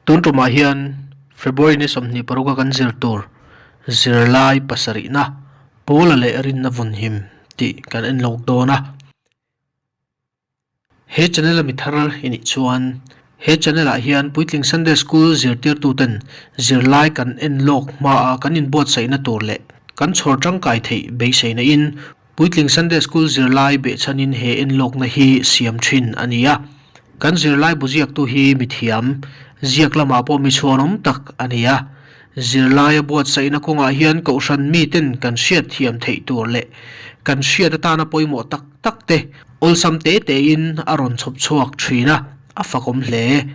Tun tumah hian February ni 26 a kan zir tur zirlai pasarihna Pawla leh Rinna vawnhim tih kan en lawk dawn a. He channel a mi thar i nih chuan he channel ah hian Puitling Sunday School zirtirtuten zirlai kan en lawk hmaa kan inbuatsaihna tur leh kan chhawr tangkai theih beiseina in Puitling Sunday School zirlai behchhanin he enlawkna hi siam thin a ni a. Kan zirlai bu ziaktu hi mithiam, ziak lamah pawh mi chhuanawm tak a ni a. Zirlaia buatsaihna kawngah hian kohhran miten kan hriat thiam theih tur leh kan hriat atana pawimawh tak tak te awlsam te tein a rawn chhawp chhuak thin a, a fakawm hle.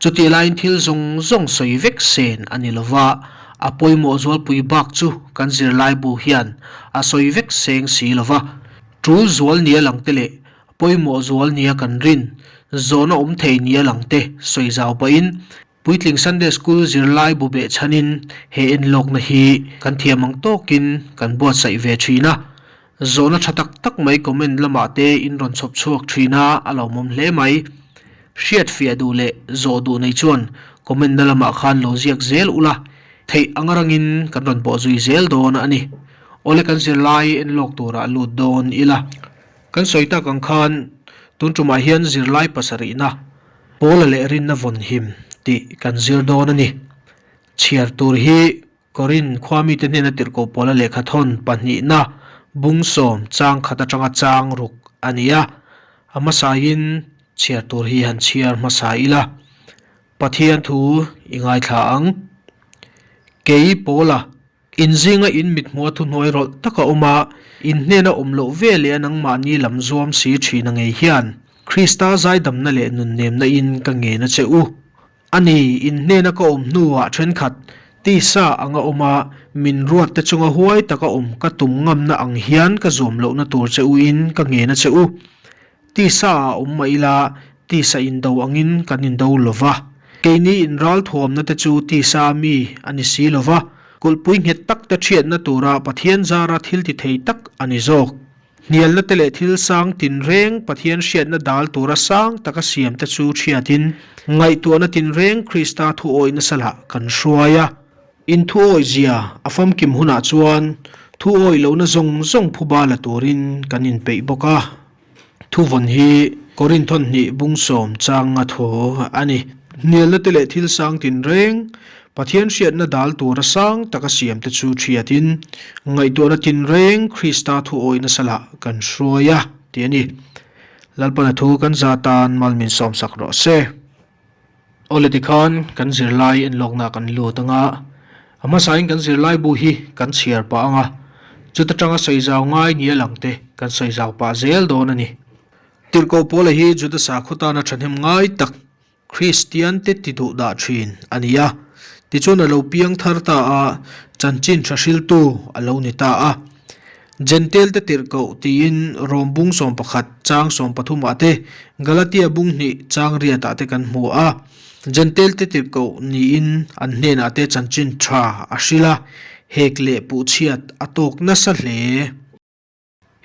Chutih laiin thil zawng zawng sawi vek sen a ni lova, a pawimawh zualpui bak chu kan zirlaibu hian a sawi vek seng si lova. Tul zual nia lang te leh pawimawh zual nia kan rin zawhna awm thei nia lang te sawi zau pahin Puitling Sunday School zirlaibu behchhanin he enlawkna hi kan thiam ang tawkin kan buatsaih ve thin a. Zawhna tha tak tak mai comment lamah te in rawn chhawp chhuak thin a, a lawmawm hle mai. Hriat fiah duh leh zawh duh nei chuan comment na lamah khan lo ziak zel ula, theih anga rangin kan rawn pawh zui zel dawn a ni. Awle kan zirlai en lawk turah lut dawn ila. Kan sawi tak ang khan tun tumah hian zirlai pasarihna, Pawla leh Rinna vawnhim tih kan zir dawn a ni. Chhiar tur hi Korin khua mite hnena tirhkoh pawla lehkha thawn pahnihna bung sawm chang khat atanga chang ruk a ni a, a hmasain chhiar tur hi han chhiar hmasa ila, Pathian thu i ngaithla ang. Kei Pawla, in zinga in mithmuha thuhnuai rawlh taka awm a, in hnena awm loh ve leh a nangmahni lam zuam si thin a ngei hian Krista zaidamna leh nunnemna in ka ngen a che u. A ni, in hnena ka awm hnuah thenkhat, tisa anga awm a, min ruat te chunga huai taka awm ka tum ngamna ang hian ka zuam lohna tur che u in ka ngen a che u. Tisa ah awm mah ila, tisa indo angin kan indo lo va. Keini inral thuamna te chu tisa mi a ni si lo va, kulhpui nghet tak te thiatna tura Pathian zara thil ti thei tak a ni zawk. Hnialna te leh thil sang tinreng Pathian hriatna dal tura sang taka siam te chu hriatin, ngaihtuahna tinreng Krista thuawi nasa lah kan hruai a. In thuawi zia a famkim hunah chuan thuawi lohna zawng zawng phuba la turin kan inpeih bawk a. Thuvawn hi Korinthon hnih bung sawm chang nga thu a ni. Hnialna te leh thil sang tinreng Pathian hriatna dal tura sang taka siam te chu hriatin, ngaihtuahna tinreng Krista thu awih nasa lah kan hruai a, tih a ni. Lalpana thu kan za tan mal min sawmsak rawh se. Awle tikhan kan zirlai enlawkna kan lut anga, a hmasain kan zirlai bu hi kan chhiar pah anga, chuta tanga sawi zau ngai nia lang te kan sawi zau pah zel dawn a ni. Tirhkoh Paula hi Juda sakhaw tana thahnem ngai tak Kristian te ti duh dah thin a ni a, tichuan a lo piang thar ta a, chanchin tha hriltu a lo ni ta a. Jentail te tirhkoh tiin Rom bung 11 chang 13 ah te, Galatia bung hnih chang riat ah te kan hmu a. Jentail te tirhkoh niin an hnenah te chanchin tha a hrilh a, hek leh puhchhiat a tawk nasa hle.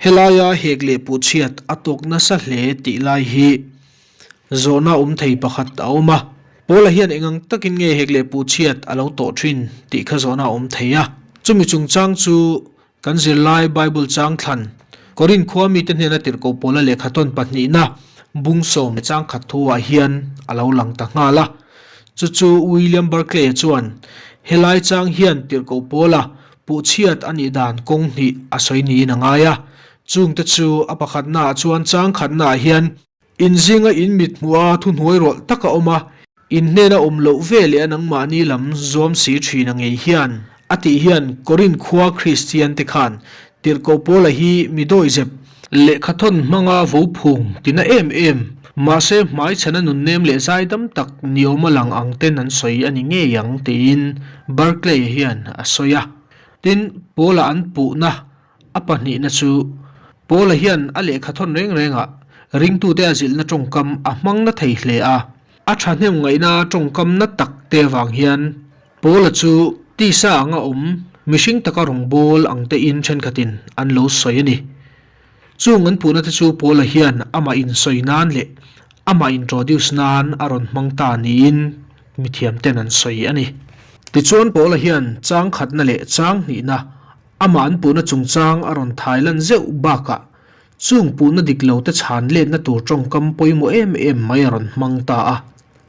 Helaia hek leh puhchhiat a tawk nasa hle tih lai hi zawhna awm thei pakhat a awm a. Paula hian eng ang takin nge hek leh puhchhiat a lo tawh thin tih kha zawhna a awm thei a. Chumi chungchang chu Kan zirlai Bible chang thlan, Korin khua mite hnena tirhkoh Paula lehkha tawn pahnihna bung sawm chang khat thuah hian a lo lang ta nghal a. Chu chu William Barclay-a chuan, Helai chang hian tirhkoh Paula puhchhiat a nih dan kawng hnih a sawi niin a ngai a. Chungte chu a pakhatnaah chuan chang khatnaah hian, In zinga in mit hmuh a thuhnuai rawlh tak a awm a, in hnena awm loh ve leh a nangmahni lam zuam si thin a ngei hian, a tih hian Korin khua Kristian te khan Tirhkoh Paula hi mi dawihzep, lehkhathawn hmanga vo phung tina em em, mahse hmaichhana nunnem leh zaidam tak niawma lang ang ten an sawi a ni ngei ang tiin Barclay-a hian a sawi a. Tin, Paula an puhna A pahnihna chu, Paula hian a lehkha thawn reng rengah ringtute a zilhna tawngkam a hmang na thei hle a. A thahnem ngaihna tawngkam na tak te avang hian Paula chu tisa anga awm mihring taka rawngbâwl ang tein thenkhatin an lo sawi a ni. Chung an puhna te chu Paula hian amah insawi nan leh amah introduce nan a rawn hmang ta niin. mithiamten an sawi a ni. Tichuan Paula hian chang khatna leh chang hnihna amah an puhna chungchang a rawn thai lan zeuh bakah chung puhna dik lo te chhan letna tur tawngkam pawimawh em em mai a rawn hmang ta a.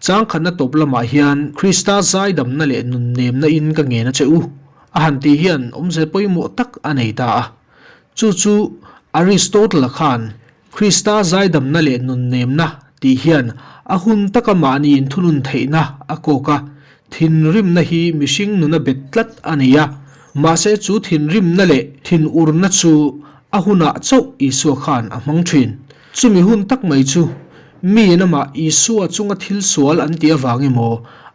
Chang khatna tawp lamah hian Krista zaidamna leh nunnemna in ka ngen a che u a han tih hian awmze pawimawh tak a nei ta a. Chu chu Aristotle-a khan Krista zaidamna leh nunnemna tih hian a hun taka mahni inthunun theihna a kawk a, thinrimna hi mihring nuna bet tlat a nei a, mahse chu thinrimna leh thinurna chu a hunah chauh Isua khan a hmang thin. Chumi hun tak mai chu miin amah Isua chunga thil sual an tih avang emaw,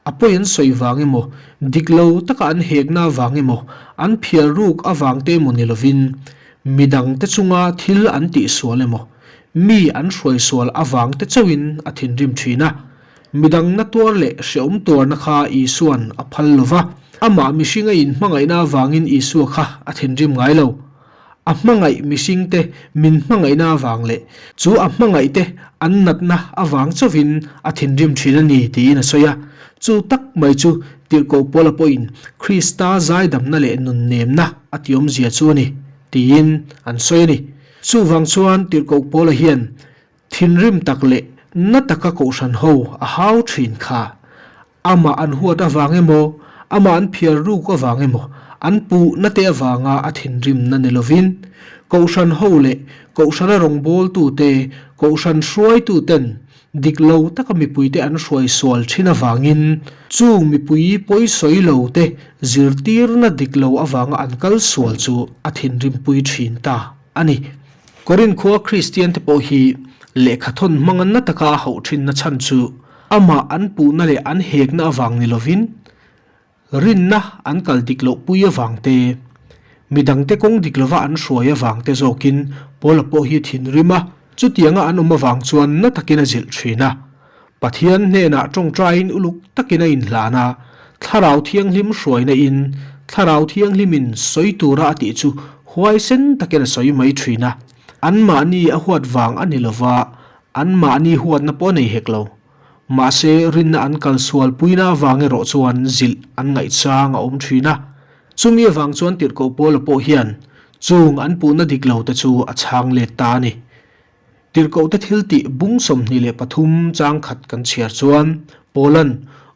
a pawi an sawi vang emaw, dik lo taka an hekna avang emaw, an phiar ruk avang te emaw ni lovin, Midangte chunga thil an tihsual emaw, mi an hruaisual avangte chauhin a thinrim thin a. Midang na tuar leh hreawm tuarna kha Isua'n a phal lo va, amah mihring a inhmangaihna avangin Isua kha a thinrim ngai lo. A hmangaih mihringte min hmangaihna avang leh chu a hmangaihte an natna avang chauhin a thinrim thin a ni tiin a sawi a. Chu tak mai chu Tirhkoh Paula pawhin Krista zaidamna leh nunnemna a tiawmzia chu a ni, tiin an sawi a ni. Chuvang chuan Tirhkoh Paula hian thinrim tak leh na taka kohhran ho a hau thin kha. Amah an huat avang emaw, amah an phiar ruk avang emaw, an puhna te avanga a thinrimna ni lovin, kohhran ho leh kohhrana rawngbawltute, kohhran hruaituten Dik lo taka mipuite an hruai sual thin avangin chung mipui pawi sawi lo te zirtirna dik lo avanga an kal sual chu a thinrimpui thin ta a ni. Korinth khua Kristian te pawh hi lehkhathawn hmanga na taka a hauh thinna chhan chu amah an puhna leh an hekna avang ni lovin Rinna an kal dik loh pui avang te, midangte kawng dik lova an hruai avang te zawkin Paula pawh hi thinrim a, chutianga an awm avang chuan na takin a zilh thin a. Pathian hnenah tawngtaiin uluk takin a inhlan a, Thlarau Thianghlim hruaina in Thlarau Thianghlimin sawi tura a tih chu huaisen takin a sawi mai thin a. Anmahni a huat vang a ni lova, anmahni huatna pawh a nei hek lo. Mahse, rinna an kal sual puina avang erawh chuan zilh an ngaihchang a awm thin a. Chumi avang chuan Tirhkoh Paula pawh hian chung an puhna dik lo te chu a chhang let ta a ni. Tirhkohte thil tih bung 23 chang khat kan chhiar chuan Paula'n,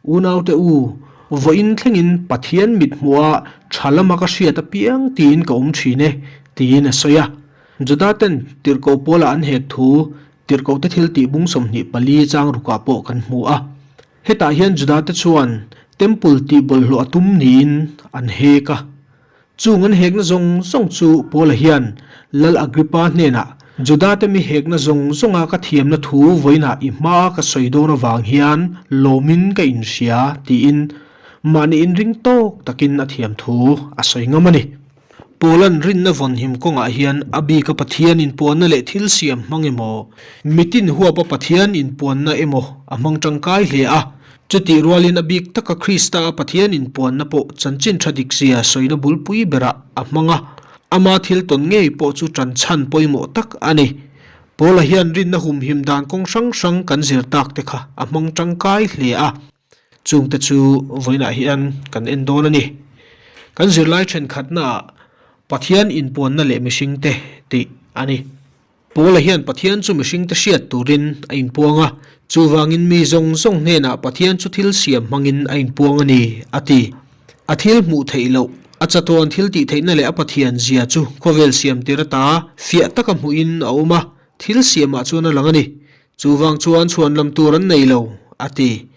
Unaute u, vawiin thlengin Pathian mit hmuha tha lama ka hriat apiang tiin ka awm thin e, tiin a sawi a. Judaten Tirhkoh Paula an hek thu Tirhkohte thil tih bung 24 chang rukah pawh kan hmu a. Hetah hian Judate chuan Temple tih bawlhhlawh a tum niin an hek a. Chung an hekna zawng zawng chu Paula hian Lal Agrippa hnenah, Judate mi hekna zawng zawnga ka thiamna thu vawiinah i hmaa ka sawi dawn avang hian lawmin ka inhria, tiin mahni inring tawk takin a thiam thu a sawi ngam a ni. Paula'n rinna vawnhim kawngah hian a bika Pathian inpuanna leh thil siam hmang emaw, mitin huapa Pathian inpuanna emaw a hmang tangkai hle a. Chutih rualin a bik taka Krista a Pathian inpuanna pawh chanchin tha dikzia sawina bulpui berah a hmang a, ama thil tawn ngei pawh chu tanchhan pawimawh tak a ni. Paula hian rinna humhim dan kawng hrang hrang kan zir tak te kha a hmang tangkai hle a. Chungte chu vawiinah hian kan en dawn a ni. Kan zirlai thenkhatnaah Pathian inpuanna leh mihringte tih a ni. Paula hian Pathian chu mihringte hriat turin a inpuang a, chuvangin mi zawng zawng hnenah Pathian chu thil siam hmangin a inpuang a ni, a ti. A thil hmuh theih loh, a chatuan thil tih theihna leh a Pathian zia chu khawvel siam tir ata fiah taka hmuhin a awm a, thil siamah chuan a lang a ni. Chuvang chuan chhuanlam tur an nei lo, a ti.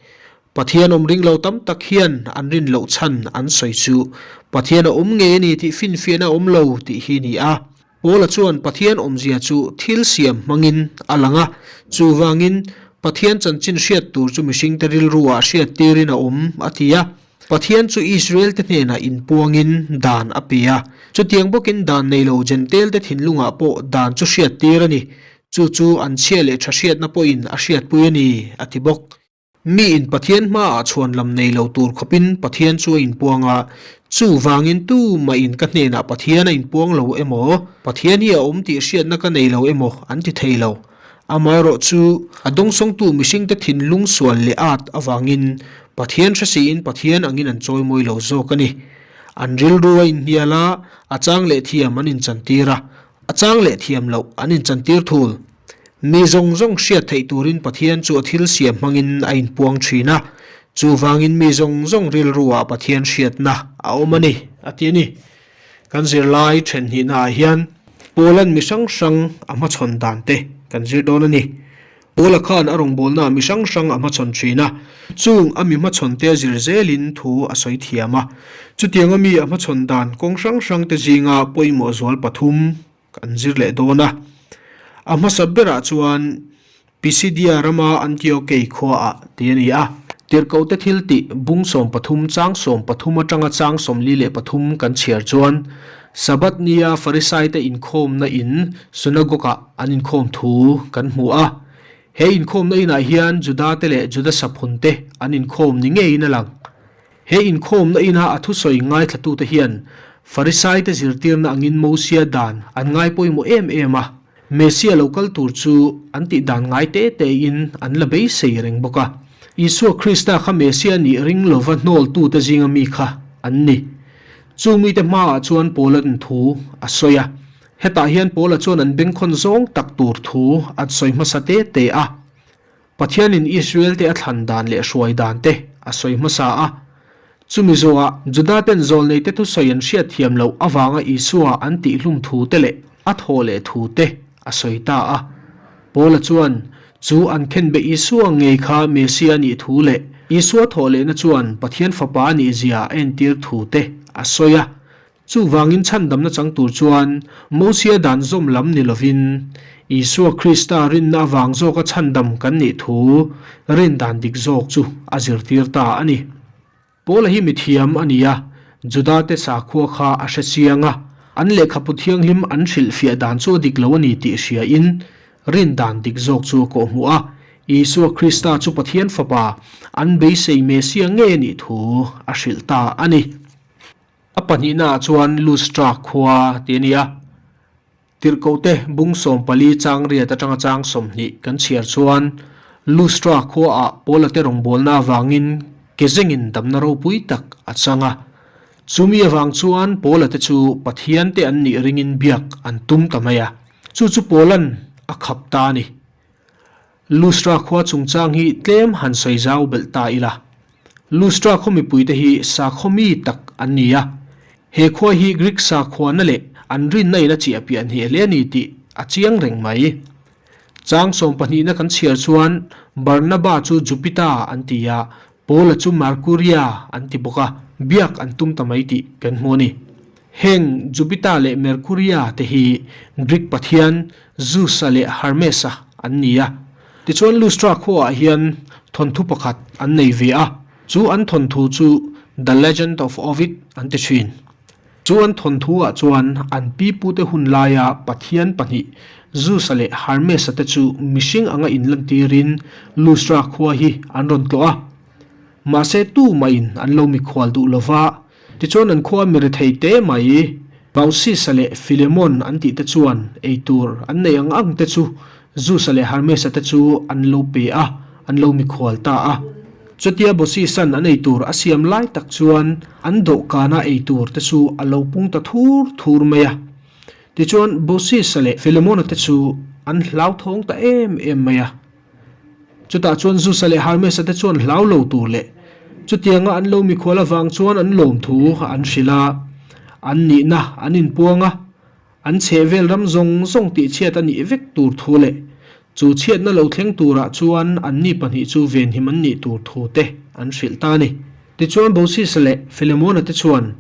Pathian awm ring lo tam tak hian an rin loh chhan an sawi chu Pathian a awm ngei a ni tih finfiahna a awm lo tih hi ni a. Paula chuan Pathian awmzia chu thil siam hmangin a lang a, chuvangin Pathian chanchin hriat tur chu mihringte rilruah hriat tirin a awm, a ti a. Pathian chu Israelte hnenah inpuangin dan a pe a, chutiang bawkin dan nei lo Jentail-te thinlungah pawh dan chu hriat tir a ni. Chu chu an chhia leh tha hriatna pawhin a hriatpui a ni, a ti bawk. Miin Pathian hmaah chhuanlam nei lo tur khawpin Pathian chu a inpuang a, chuvangin tumahin ka hnenah Pathian a inpuang lo emaw, Pathian hi a awm tih hriatna ka nei lo emaw an ti thei lo. Amaherawhchu, a dawngsawngtu mihringte thinlung sual leh at avangin. Pathian hre siin Pathian angin an chawimawi lo zawk a ni. An rilru a inhnial a, a chang leh thiam an inchantir a, a chang leh thiam loh an inchantir thul. Mi zawng zawng hriat theih turin Pathian chu a thil siam hmangin a inpuang thin a, chuvangin mi zawng zawng rilruah Pathian hriatna a awm a ni, a ti a ni. Kan zirlai then hnihnaah hian Paula'n mi hrang hrang a hmachhawn dan te kan zir dawn a ni. Paula khan a rawngbawlnaah mi hrang hrang a hmachhawn thin a, chung a mi hmachhawn te zir zelin thu a sawi thiam a. Chutianga mi a hmachhawn dan kawng hrang hrang te zinga pawimawh zual pathum kan zir leh dawn a. A hmasa berah chuan Pisidia rama Antiokei khuaah ti a ni a. Tirhkohte thil tih bung 13 chang 13 atanga chang 43 kan chhiar chuan Sabbath nia Farisaite inkhawmna in synagogue-ah an inkhawm thu kan hmu a. He inkhawmna inah hian Judate leh Juda saphunte an inkhawm ni ngeiin a lang. He inkhawmna ina a thusawi ngaithlatute hian Farisaite zirtirna angin Mosia dan an ngai pawimawh em em a, Messia lo kal tur chu an tih dan ngai te tein an la beisei reng bawk a. Isua Krista kha Messia nih ring lova hnawltute zinga mi kha an ni. Chu mite hmaah chuan Paula'n thu a sawi a. Hetah hian Paula chuan an bengkhawn zawng tak tur thu a sawi hmasa te te a. Pathianin Israel-te a thlan dan leh hruai dan te a sawi hmasa a. Chumi zawhah Juda-ten zawlneite thusawi an hriat thiam loh avanga Isua an tihhlum thu te leh a thawh leh thu te a sawi ta a. Paula chuan chu an khenbe Isua ngei kha Messia a nih thu leh Isua thawh lehna chuan Pathian Fapa a nih zia a entir thu te a sawi a. Chuvangin chhandamna chang tur chuan Mosia dan zawm lam ni lovin Isua Krista rinna avang zawka chhandam kan nih thu rin dan dik zawk chu a zirtir ta a ni. Paula hi mithiam a ni a, Judate sakhua kha a hre chiang a, an lehkhapu thianghlim an hrilhfiah dan chu a dik lo a ni tih hriain rin dan dik zawk chu a kawhhmuh a, Isua Krista chu Pathian Fapa, an beisei Messia ngei a nih thu a hrilh ta a ni. A pahnihnaah chuan Lustra khua tih a ni a, Tirhkohte bung 14 chang riat atanga chang 20 kan chhiar chuan Lustra khuaah Paula te rawngbawlna avangin ke zengin damna ropui tak a chang a. Chumi avang chuan Paula te chu Pathian te an nih ringin biak an tum ta mai a, chu chu Paula'n a khap ta a ni. Lustra khua chungchang hi tlem han sawi zau belh ta ila. Lustra khaw mipuite hi sakhaw mi tak an ni a. He khua hi Greek sakhuana leh an rinna in a chiah piah hneh hle a ni tih a chiang reng mai. Chang sawmpahnihna kan chhiar chuan Barnaba chu Jupiter an ti a, Paula chu Mercuria an ti bawk a, biak an tum ta mai tih kan hmu a ni. Heng Jupiter leh Mercuria te hi Greek pathian Zeus-a leh Hermes-a an ni a. Tichuan Lustra khuaah hian thawnthu pakhat an nei ve a, chu an thawnthu chu The Legend of Ovid an ti thin. Chu an thawnthu-ah chuan an pipute hun laia pathian pahnih Zeus-a leh Hermes-a te chu mihring anga inlantirin Lustra khua hi an rawn tlawh a. Mahse tumahin an lo mikhual duh lova, Tichuan an khua mi rethei te mai, Bausis-a leh Philemon an tih te chuan ei tur an neih ang ang te chu Zeus-a leh Hermes-a te chu an lo pe a, an lo mikhual ta a. Chutia Bausis-a'n an ei tur a siam lai tak chuan an dawhkana ei tur te chu a lo pung ta thur thur mai a. Tichuan Bausis-a leh Philemon-a te chu an hlauthawng ta em em mai a. Chutah chuan Zeus-a leh Hermes-a te chuan hlau lo tur leh chutianga an lo mikhual avang chuan an lawmthu an hrilh a, an nihna an inpuang a, an chhehvel ram zawng zawng tihchhiat a nih vek tur thu leh chu chhiatna lo thleng turah chuan anni pahnih chu venhim an nih tur thu te an hrilh ta a ni. Tichuan Baucis-a leh Philemon-a te chuan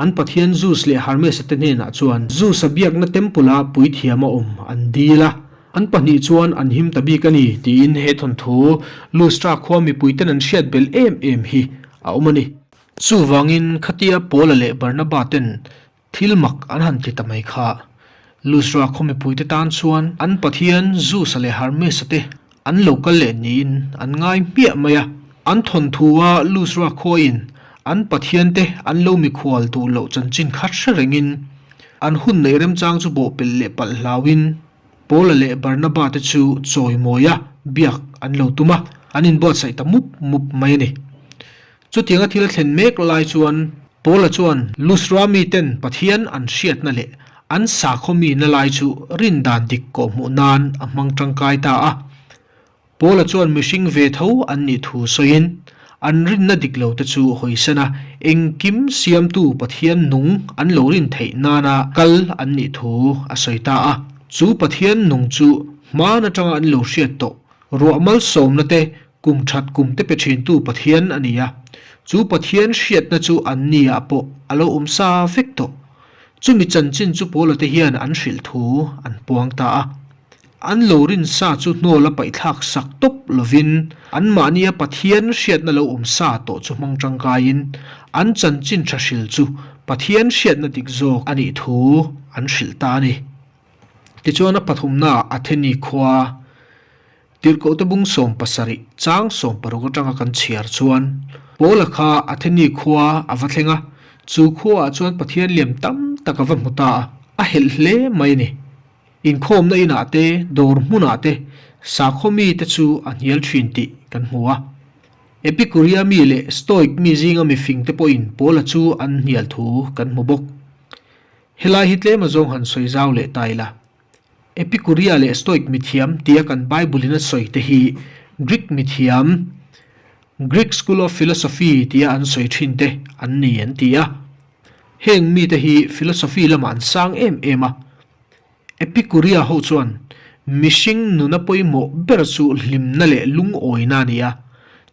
An pathian Zeus leh Hermes-a te hnenah chuan Zeus-a biakna temple-a puithiam a awm an dil a, an pahnih chuan an him ta bik a ni tiin he thawnthu Lustra khua mipuiten an hriat belh em em hi a awm a ni. Chuvangin khatia Paula leh Barnaba ten thil mak an han ti ta mai kha Lustra khaw mipuite tan chuan an pathian Zeus-a leh Hermes-a te An lo kal leh niin an ngai hmiah mai a, an thawnthu a Lusra khuain an pathiante an lo mikhual duh loh chanchin khat hre rengin an hun neih remchang chu bawhpelh leh palh hlauin Paula leh Barnaba te chu chawimawi a biak an lo tum a, an inbuatsaih ta mup mup mai a ni. Chutianga thil a thlen mek lai chuan Paula chuan Lustra miten Pathian an hriatna leh an sakhaw mihna lai chu rin dan dik kawhhmuh nan a hmang tangkai ta a. Paula chuan mihring ve tho an nih thu sawiin, an rinna dik lo te chu hawisan a, engkim siamtu Pathian nung an lo rin theih nana kal an nih thu a sawi ta a. Chu Pathian nung chu hman atanga an lo hriat tawh ruah malsawmna te kum that kum te pe thintu Pathian a ni a. Chu Pathian hriatna chu an niah pawh a lo awm sa vek tawh. Chumi chanchin chu Paula te hian an hrilh thu an puang ta a. An lo rin sa chu hnawl a paihthlak sak tawp lovin anmahnia Pathian hriatna lo awm sa tawh chu hmang tangkaiin an chanchin tha hril chu Pathian hriatna dik zawk a nih thu an hrilh ta a ni. Tichuan a pathumnaah Atheni khua Tirhkohte bung 70 chang 60 atanga kan chhiar chuan Paula kha Atheni khua a va thleng a, chu khuaah chuan Pathian liam tam tak a va hmu ta a, a helh hle mai a ni. Inkhawmna inah te, dawr hmunah te sakhaw mite chu a hnial thin tih kan hmu a. Epikuria mi leh Stoic mi zinga mifing te pawhin Paula chu an hnial thu kan hmu bawk. Helai hi tlem azawng han sawi zau leh ta ila. Epikuria leh Stoic mithiam tia kan Bible-in a sawi te hi Greek mithiam, Greek School of Philosophy tia an sawi thin te an ni an ti a. Heng mite hi philosophy lamah an sang em em a. Epikuria ho chuan mihring nuna pawimawh ber chu hlimna leh lungawina a ni a.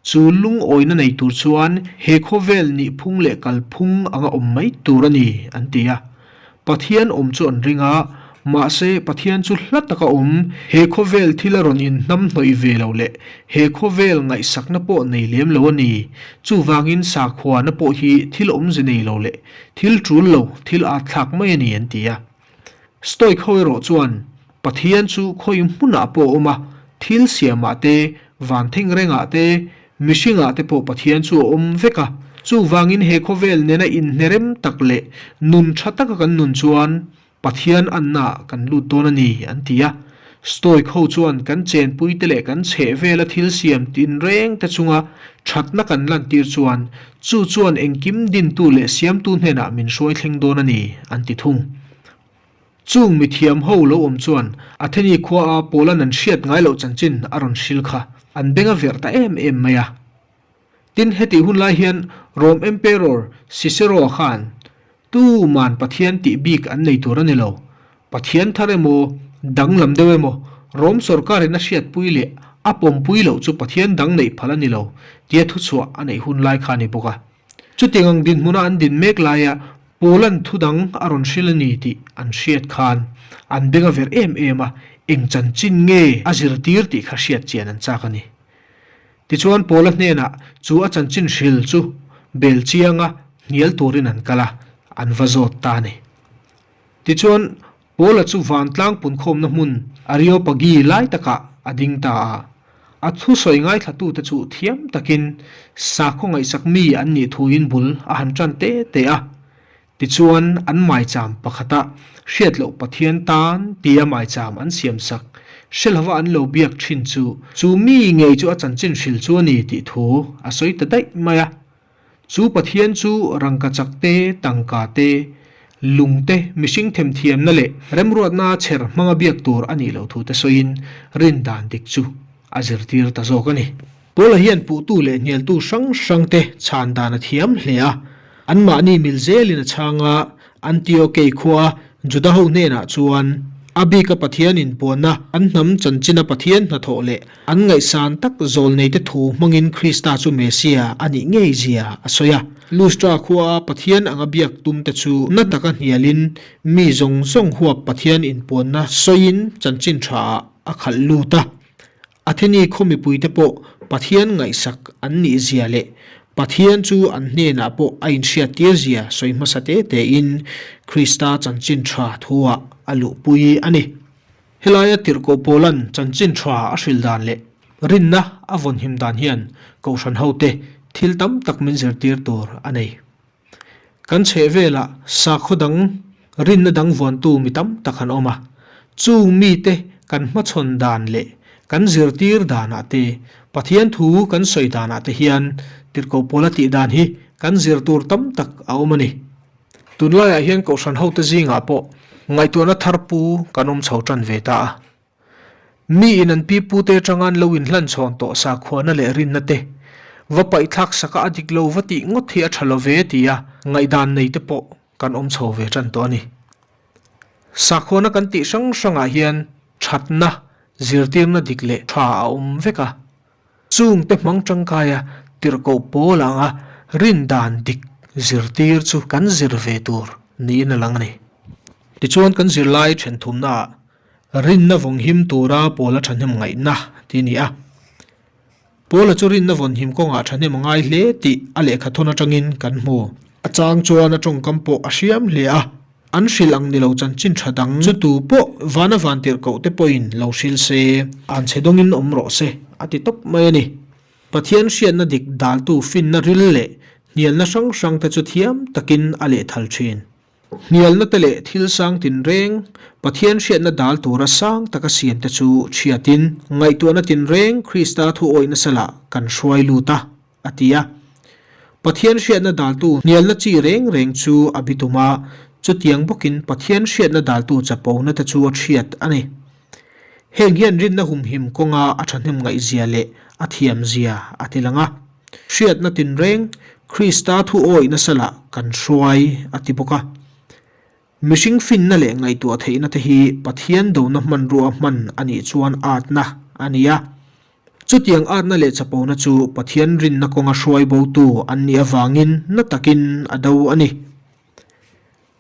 Chu lungawina nei tur chuan he khawvel nihphung leh kalphung anga awm mai tur a ni, an ti a. Pathian awm chu an ring a, mahse Pathian chu hla taka awm, he khawvel thil a rawn inhnamhnawih ve lo leh he khawvel ngaihsakna pawh nei lem lo a ni. Chuvangin sakhuana pawh hi thil awmze nei lo leh thil tul lo, thil atthlak mai a ni, an ti a. Stoic ho erawh chuan Pathian chu khawi hmunah pawh a awm a, thil siamah te, van thengrengah te, mihringah te pawh Pathian chu a awm vek a. Chuvangin he khawvel nena inhnerem tak leh nun tha taka kan nun chuan Pathian annaah kan lut dawn a ni, an ti a. Stoic ho chuan kan chenpui te leh kan chhehvela thil siam tinreng te chunga thatna kan lantir chuan chu chuan engkim dintu leh siamtu hnenah min hruai thleng dawn a ni, an ti thung. Chung mithiam ho lo awm chuan Atheni khuaa Paula'n an hriat ngai loh chanchin a rawn hril kha an beng a verh ta em em mai a. Tin, hetih hun lai hian Rome Emperor Cicero-a khan tuman Pathian tih bik an nei tur a ni lo. Pathian thar emaw, danglam deuh emaw, Rome sorkarin a hriatpui leh a pawmpui loh chu Pathian dang neih phal a ni lo tia thuchhuah a neih hun lai kha a ni bawk a. Chutiang ang dinhmuna an din mek laia Paula'n thu dang a rawn hril a ni tih an hriat khan an beng a verh em em a, eng chanchin nge a zirtir tih kha hriat chian an chak a ni. Tichuan Paula hnenah chu a chanchin hril chu bel chianga hnial turin an kal a, an va zawt ta a ni. Tichuan Paula chu vantlang punkhawmna hmun Areopagi lai takah a ding ta a. A thusawi ngaithlatute chu thiam takin sakhaw ngaihsak mi an nih thuin bul a han tan te te a. Tichuan an maicham pakhata hriat loh Pathian tan tia maicham an siamsak hre lova an lo biak thin chu chu mi ngei chu a chanchin hril chu a ni tih thu a sawi ta daih mai a. Chu Pathian chu rangkachak te, tangka te, lung te, mihring themthiamna leh remruatna chher hmanga biak tur a nih loh thu te sawiin rin dan dik chu a zirtir ta zawk a ni. Paula hian puhtu leh hnialtu hrang hrang te chhan dan a thiam hle a, anmahni mil zelin a chhang a, Antiokei khua Juda ho hnenah chuan a bika Pathian inpuanna, an hnam chanchina Pathian hnathawh leh an ngaihsan tak zawlneite thu hmangin Krista chu Mesia a nih ngei zia a sawi a. Lustra khuaa Pathian anga biak tumte chu na taka hnialin mi zawng zawng huap Pathian inpuanna sawiin chanchin thaah a khalh lut a. Atheni khaw mipuite pawh Pathian ngaihsak an nih zia leh Pathian chu an hnenah pawh a inhriattir zia sawi hmasa te tein Krista chanchin tha thuah a luhpui a ni. Helaia Tirhkoh Paula'n chanchin tha a hril dan leh rinna a vawnhim dan hian Kohhran hote thil tam tak min zirtir tur a nei. Kan chhehvelah sakhaw dang, rinna dang vuantu mi tam tak an awm a. Chung mite kan hmachhawn dan leh Kan zirtir danah te, Pathian thu kan sawi danah te hian Tirhkoh Paula tih dan hi kan zir tur tam tak a awm a ni. Tunlaiah hian Kohhran hote zingah pawh ngaihtuahna thar pu kan awm chho tan ve ta a. Miin an pipute atanga an lo inhlanchhawn tawh sakhuana leh rinna te va paihthlak saka a dik lo va tih ngawt hi a tha lo ve tia ngaihdan nei te pawh kan awm chho ve tan tawh a ni. Sakhuana kan tih hrang hrangah hian thatna, zirtirna dik leh tha a awm vek a. Chungte hmang tangkaia tirhkoh pawl anga rindan dik zirtir chu kan zir ve tur niin a lang a ni. Tichuan kan zirlai thenthumnaah Rinna vawnghim tura Paula thahnem ngaihna tih a ni a. Paula chu rinna vawnhim kawngah thahnem a ngai hle tih a lehkhathawn atangin kan hmu. A chang chuan a tawngkam pawh a hriam hle a, an hrilh ang ni lo chanchin tha dang chu tu pawh vana vantirhkoh te pawhin lo hril se, an chhe dawngin awm rawh se a ti tawp mai a ni. Pathian hriatna dik daltu finna ril leh hnialna hrang hrang te chu thiam takin a lehthal thin. Hnialna te leh thil sang tinreng, Pathian hriatna dal tura sang taka siam te chu chhiatin, ngaihtuahna tinreng Krista thu awih nasa lah kan hruai lut a, a ti a. Pathian hriatna daltu hnialna chi reng reng chu a bitum a, chutiang bawkin Pathian hriatna daltu chapona te chu a chhiat a ni. Heng hian rinna humhim kawnga a thahnem ngaihzia leh a thiamzia a ti lang a. Hriatna tinreng Krista thu awih nasa lah kan hruai a ti bawk a. Mihring finna leh ngaihtuah theihna te hi Pathian dona hmanrua hman a nih chuan atna a ni a. Chutiang atna leh chapona chu Pathian rinna kawnga hruai botu an nih avangin na takin a do a ni.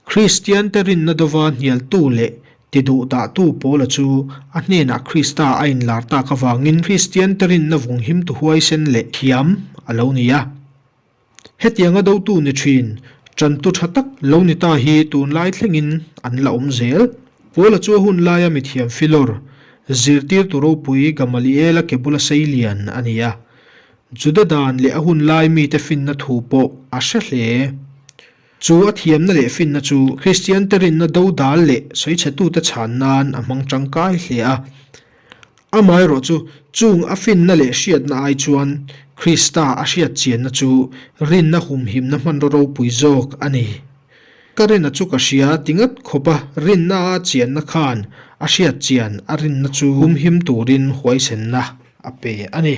Kristiante rinna dova hnialtu leh tiduhdahtu Paula chu a hnenah Krista a inlar tak avangin Kristiante rinna vunghimtu huaisen leh thiam a lo ni a. Hetianga dotu ni thin, tantu tha tak lo ni ta hi tunlai thlengin an la awm zel. Paula chu a hun laia mithiam filawr, zirtirtu ropui Gamaliela ke bula sei lian a ni a. Juda dan leh a hun lai mite finna thu pawh a hre hle. Chu a thiamna leh finna chu Kristiante rinna dodal leh sawichhetute chhan nan a hmang tangkai hle a. Amaherawh chu, chung a finna leh hriatna ai chuan Krista a hriat chianna chu rinna humhimna hmanraw ropui zawk a ni. Ka rinna chu ka hria ti ngat khawpa rinna a chianna khan a hriat chian a rinna chu humhim turin huaisenna a pe a ni.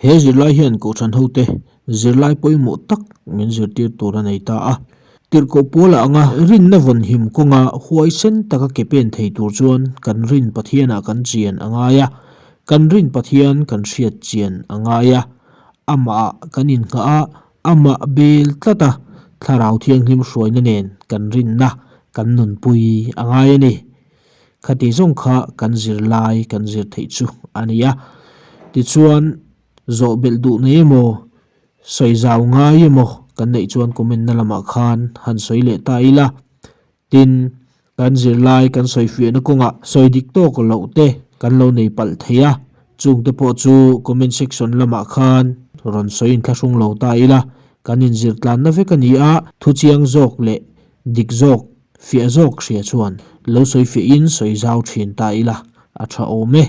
He zirlai hian Kohhran hote zirlai pawimawh tak min zirtir tur a nei ta a. Tirhkoh Paula anga rinna vawnhim kawnga huaisen taka ke pen thei tur chuan kan rin Pathianah kan chian a ngai a, kan rin Pathian kan hriat chian a ngai a, amahah kan innghah a, amah bel tlat a, Thlarau Thianghlim hruaina nen kan rinna kan nunpui a ngai a ni. Khati zawng kha kan zirlai kan zir theih chu a ni a. Tichuan, zawh belh duh nei emaw, sawi zau ngai emaw kan neih chuan comment na lamah khan han sawi leh ta ila. Tin, kan zirlai kan sawi fiahna kawngah sawi dik tawk loh te kan lo nei palh thei a. Chungte pawh chu comment section lamah khan rawn sawi inthlahrung lo ta ila. Kan inzirtlanna vek a ni a, thuchiang zawk leh dik zawk Fiah zawk hria chuan lo sawi fiahin sawi zau thin ta ila a tha awm e.